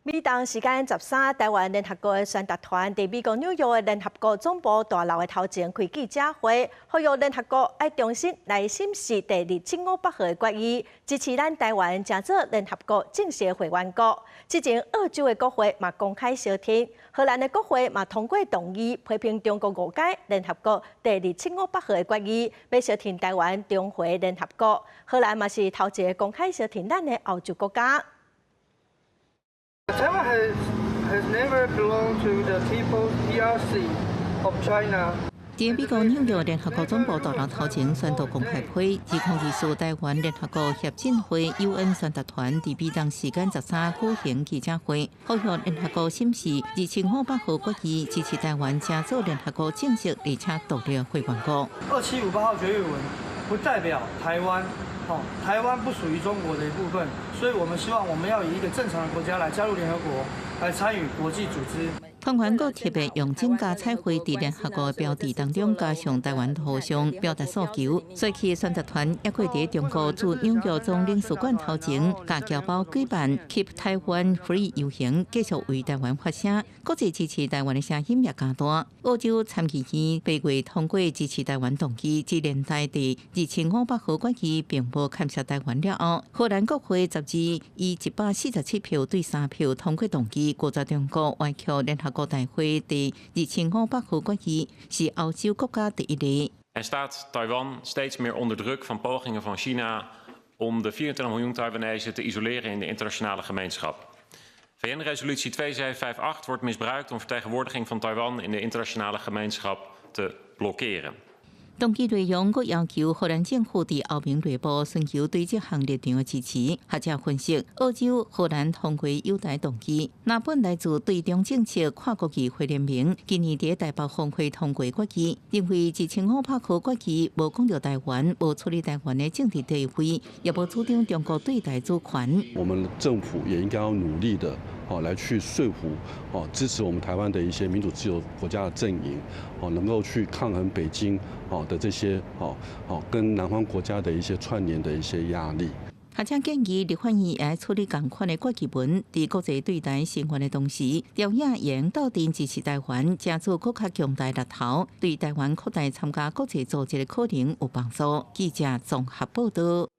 美東時間13，台灣聯合國的宣達團佇美國紐約的聯合國總部大樓的頭前開記者會，呼籲聯合國愛重新來審視第二七五八號的決議，支持咱台灣成做聯合國正式會員國。之前澳洲的國會嘛公開相挺，荷蘭的國會嘛通過動議批評中國誤解聯合國第二七五八號的決議，欲相挺台灣重回聯合國。荷蘭嘛是頭一個公開相挺咱的歐洲國家。 Taiwan has never belonged to the People's PRC of China. 佇美國紐約聯合國總部大樓頭前宣讀公開批，2024台灣聯合國協進會 UN 宣達團佇美東時間13舉行記者會，呼籲聯合國審視二七五八號決議，支持台灣成做聯合國正式而且獨立會員國。 2758號決議文不代表台灣，哦，台灣不屬於中國的一部分，所以我們希望我們要以一個正常的國家來加入聯合國，來參與國際組織。團員閣特別用增加彩繪佇聯合國標誌當中加上台灣圖像，表達訴求。隨去宣達團也過佇中國駐紐約總領事館頭前，共僑胞舉辦 Keep Taiwan Free 遊行，繼續為台灣發聲。國際支持台灣的聲音也加大。澳洲參議院8月通過支持台灣動議，指聯大第二七五八號決議並無牽涉台灣了後，荷蘭國會12以147票對3票通過動議，拒絕中國歪曲聯合國大會第二七五八號決議，是歐洲國家第一例。 En staat Taiwan steeds meer onder druk van pogingen van China om de 24 miljoen Taiwanese te isoleren in de internationale gemeenschap. VN-resolutie 2758 wordt misbruikt om vertegenwoordiging van Taiwan in de internationale gemeenschap te blokkeren. 動議內容閣要求荷蘭政府佇歐盟內部尋求對這項立場的支持。學者分析，澳洲、荷蘭通過友台動議，若本來自對中政策跨國議會聯盟，今年佇台北峰會通過決議，認為二七五八號決議無講著台灣，無處理台灣的政治地位，也無主張中國對台主權。我們政府也應該要努力的，哦，來去說服，哦，支持我們台灣的一些民主自由國家的陣營，哦，能夠去抗衡北京，哦的這些，哦，哦，跟南方國家的一些串聯的一些壓力。學者建議立法院愛處理仝款的決議文，佇國際對台聲援的同時，朝野應鬥陣支持台灣，成做閣較強大力頭，對台灣擴大參加國際組織的可能有幫助。記者綜合報道。